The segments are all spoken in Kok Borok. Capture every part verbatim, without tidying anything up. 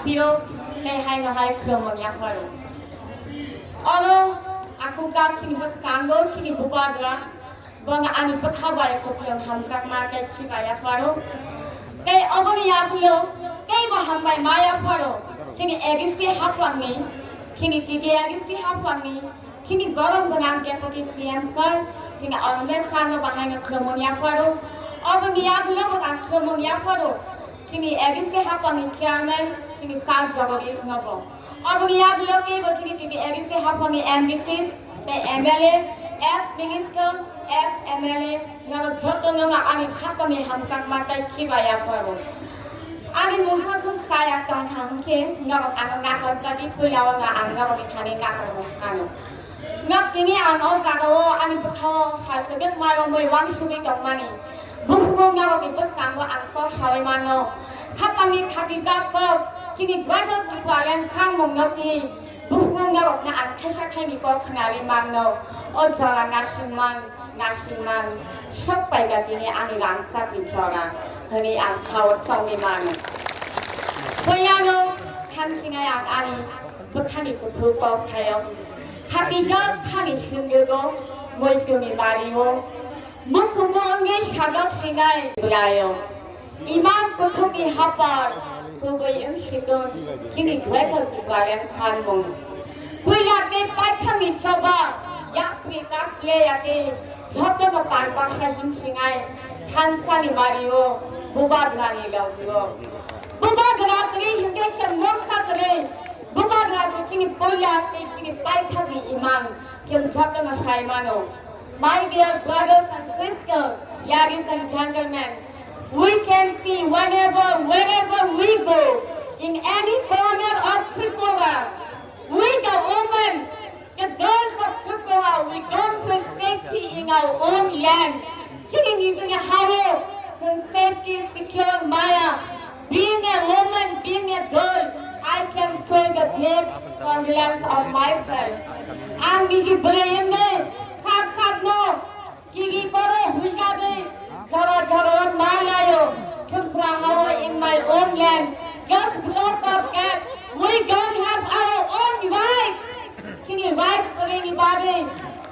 Yo, tei haino hai khulumung yapharo. Ono, aku kap chini bwskango chini bubagra, bono ani bwkha bai kwplwng hamjakma tei khiba yapharo. Tei oboni yagulo, teibo hambai ma yapharo, chini A D C haphangni, chini T D A D C haphangni, chini borom gwnang Deputy C M sir, chini Arvind Sharma bahaino khulumung yapharo. Oboni yagulo bo ang khulumung yapharo. Chini A D C haphangni chairman, chini sir Jagadish nobo. Oboni yagulo kebo chini tini A D C haphangni M D C, tei M L A, ex minister, ex M L A, norok joto no ani khatoni hamjakma tei khiba yapharo. Ani mungsa sung saya tong thang khe, norok ano nakar jadi puila o ang norokni thani nakar mung ano. Nok tini ang o jaga o ani bwkha o sal kwbangma rwngwi uansugwi tongmani. Buphuru norokni bwskango ang kok saui mano. Khapangni khatijak kok, chini Greater Tipraland samung nokni buphuru norokno ang thaisa thaini kok khnaui mano. O jora narsingman, narsingman, sok paida tini ani rangchakni jora hwnwi ang khao chongwi mano. Puilano thansinai ang ani bwkhani kuthuk kok thaio. Khatijak khani sindego, moituni bario, mukumu wngwi sajak sinai bwlaio. Imang kuthukni hapar, kubui wngsikun, chini Greater Tipraland samung. Puila tei paithakni choba, yapri kasle yake, jotono parbaksa himsinai, thansani bario, bubagrani logio. Bubagra kwrwi hwnkhe khe mungsa kwrwi. Bubagra se chini puila tei chini paithakni imang, chwng jotono sai mano. My dear brothers and sisters, ladies and gentlemen, we can see whenever, wherever we go, in any corner of Tripura, we the women, the girls of Tripura, we don't feel safety in our own land. Chini nijini hao, chwng safety, secure maya. Being a woman, being a girl, I can feel the great confidence of myself. Ang niji bwrwi wngwi, sak sakno, kiri koro huijagwi, jora jora ma laio, Tripura hao in my own land. Just because of that, we don't have our own rights. Chini rights kwrwini bagwi,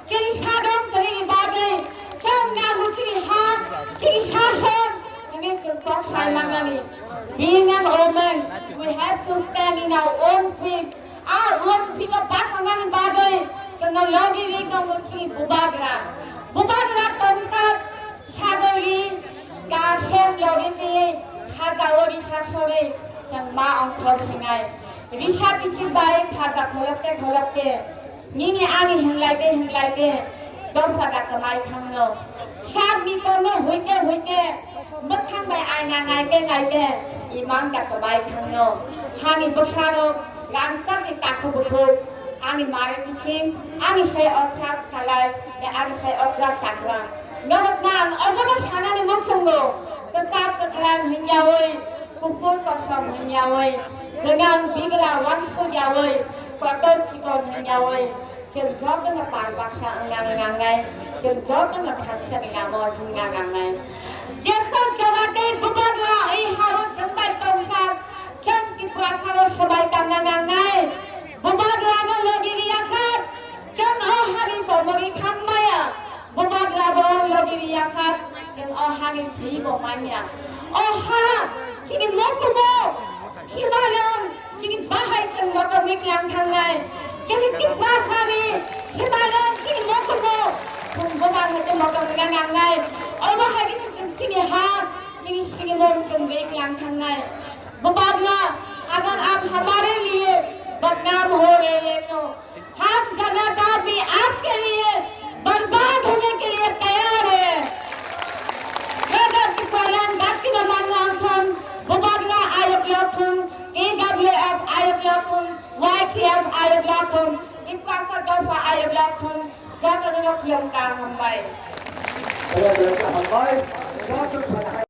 chini sadong kwrwini bagwi, chwng nango chini ha, chini sason, hwnwi chwng kok sai mannani. Being an woman, we have to stand in our own feet. Our own feet o basangnani bagwi, chwngno logi ri tongo chini bubagra. Bubagra tongkha, sagori, gasen lori twi, hajao risa sori, chwng ma ongkhor sinai. Risa kichi bai phaja kholopte kholopte, nini ani hinglai de hinglai de, dopha da kwmai thangno. Sakni kono huite huite, mwkhang bai aina naite naite, imang da kwmai thangno. Hani bwsarok, rangchakni takhu bukhuk, ani mari biching, ani sai okra salai, ani sai okra chakra. Norokno ang obono sanani muchungo, kwchak kwthang hwnyawi, kuphur kosom hwnyawi, gwnang bigra wansukyawi, kotor chikon hwnyawi, chwng jotono pal baksa wngna nangnai, chwng jotono thangsani lama o himna nangnai. Jeswk jora tei bubagra ei hao chwng bai tongsa, chwng Tiprasano swbai tangna nangnai. Bubagrano logi riyakha, chwng o hani tomori thangmaya. Bubagra bo logi riyakha, chwng o hani thwi bo manya. O ha, chini mokumo, simarang, chini bahai chwng motom wiklang thangnai. Chini tikma sari, simarang, chini mokumo, chwng bubagra chwng motom wiklang nangnai. Obo hai chwng chini ha, chini sinimon chwng wiklang thangnai. Bubagra, agar aap hamare liye badnaam ho rahe hain to, हम जनता भी आपके लिए बर्बाद होने के लिए तैयार है। Greater Tipraland dakti no manna thung, bubagra ayok lo thung, T W F ayok lo thung, Y T F ayok lo thung, Tiprasa dopha ayok lo thung, joto no khulum ka hambai.